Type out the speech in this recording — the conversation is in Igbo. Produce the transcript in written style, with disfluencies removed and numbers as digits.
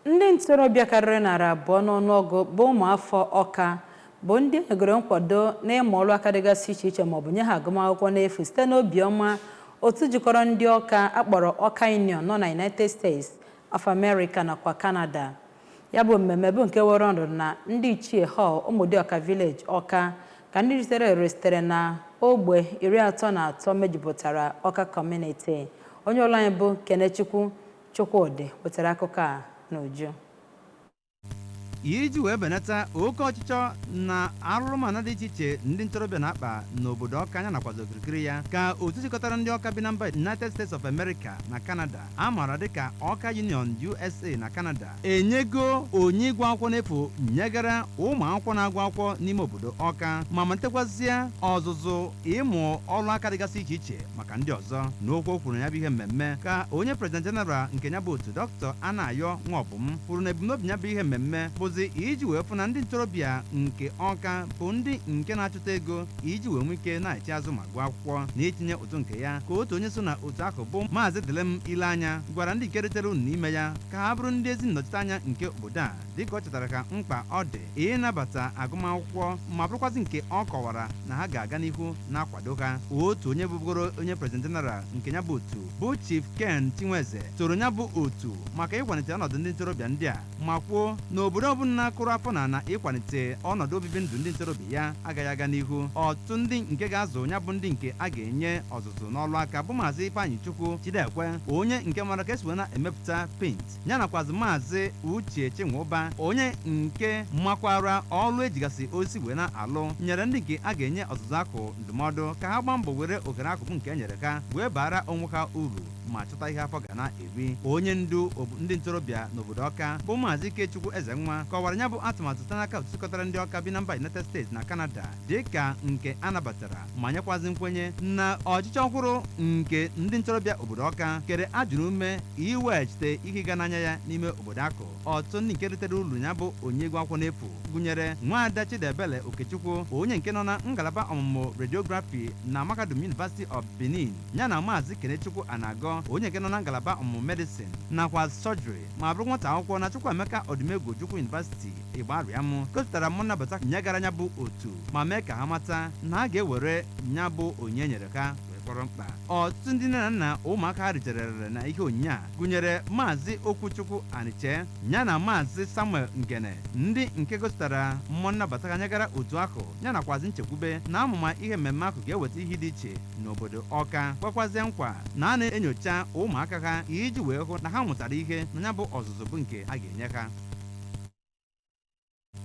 Ndị ntorobịa karịrị 200 n'ọnụọgụ bụ ụmụafọ Ọka bụ ndị e nyegoro nkwado n'ịmụ ọrụ aka dịgasị iche iche maọbụ nye ha agụmakwụkwọ n'efu site n'obiọma otu jikọrọ ndị Ọka akpọrọ Ọka Union nọ na United States of America nakwa Canada. Ya bụ mmemme bụ nke were ọnọdụ na ndị Ichie Hall, Ụmụdịọka Village, Ọka, ka ndị ritere ere sitere na ogbe 33 mejupụtara Ọka Community. Onye ọrụ anyị bụ Kenechukwu Chukwudị wetara akụkọ a n'uju. Iji wee benata oke ọchịchọ na arụrụmana dị iche iche ndị ntorobịa na-akpa n'obodo Ọka anya nakwazi okirikiri ya, ka otu jikọtara ndị Ọka bi na mba United States of America na Canada a maara dịka Ọka Union USA na Canada enyego onyinye ịgụ akwụkwọ n'efu nyegara ụmụ akwụkwọ na-agụ akwụkwọ n'ime obodo Ọka, ma malitekwazie ọzụzụ ịmụ ọrụ aka dịgasị iche iche maka ndị ọzọ. N'okwu o kwuru na ya bụ ihe mmemme, ka onye President General nke ya bụ otu, Dr. Anayo Nwaobum, kwuru na ebumnobi ya bụ ihe mmemme bụzi iji wee fụ na ndị ntorobịa nke Ọka bụ ndị nke na-achụta ego iji wee nwee ike na-echi azụ ma gụọ akwụkwọ. Na itinye ụtụ nke ya, ka otu onye so na otu ahụ bụ Maazị Dilem Ileanya gwara ndị nke ritere uru n'ime ya ka ha bụrụ ndị ezi nnọchiteanya nke obodo a, dịka ọ chetara ka mkpa ọ dị ịnabata agụmakwụkwọ, ma bụrụkwazị nke ọ kọwara na ha ga-aga n'ihu na-akwado ha. Otu onye bụbugoro onye President General nke ya bụ otu bụ Chief Ken Chinweze toro ya bụ otu maka ịkwalite ọnọdụ ndị ntorobịa ndị a, ma kwuo na obodo ọbụla kụrụ afọ na ana ịkwalite ọnọdụ obibi ndụ ndị ntorobịa ya agaghị aga n'ihu. Ọtụtụ ndị nke ga-azụ ya bụ ndị nke a ga-enye ọzụzụ n'ọlụ aka bụ Maazị Ifeanyị Chukwu Chidekwe, onye nke mara ka esi wee na-emepụta paint, ya nakwazi Maazị Uche Chinwụba, onye nke makwara ọlụ ejigasị osisi wee na-alụ, nyere ndị nke a ga-enye ọzụzụ akụ ndụmọdụ ka ha gbaa mbọ were ohere akụ bụ nke e nyere ha wee baara onwe ha uru ma chọta ihe afọ ga na-eri. Onye ndu ndị ntorobịa n'obodo Ọka bụ Maazị Ikechukwu Ezenwa kọwara ya bụ atụmatụ site n'aka otu jikọtara ndị Ọka bi na mba United States na Canada dịka nke a nabatara, ma nyekwazi nkwenye na ọchịchị ọhụrụ nke ndị ntorobịa obodo Ọka kere ajụrụ ume iweghachite ihe ịga n'anya ya n'ime obodo akụ. Ọtụtụ ndị nke ritere uru ya bụ onyinye ịgụ akwụkwọ n'efu gụnyere Nwaada Chidebele Okechukwu, onye nke nọ na ngalaba ọmụmụ radiography na Mahadum University of Benin, ya na Maazị Kenechukwu Anagọ, onye nke nọ na ngalaba ọmụmụ medicine nakwa surgery, ma bụrụ nwata akwụkwọ na Chukwuemeka Odumegwu Ojukwu University Igbariam, gosipụtara mmụ nnabata nyegara ya bụ otu, ma mee ka ha mata na a ga-ewere ya bụ onyinye nyere ha wee kpọrọ mkpa. Ọtụtụ ndị nne na nna ụmụaka ha riterere na ihe onyinye a gụnyere Maazị Okwuchukwu Aniche ya na Maazị Samuel Ngene, ndị nke gosipụtara mmụọ nnabata ha nyegara otu ahụ, ya nakwazi nchekwube na amụma ihe mmemme ahụ ga-eweta ihe dị iche n'obodo Ọka, kwekwazie nkwa na a na-enyocha ụmụaka ha iji wee hụ na ha mụtara ihe na ya bụ ọzụzụ bụ nke a ga-enye ha.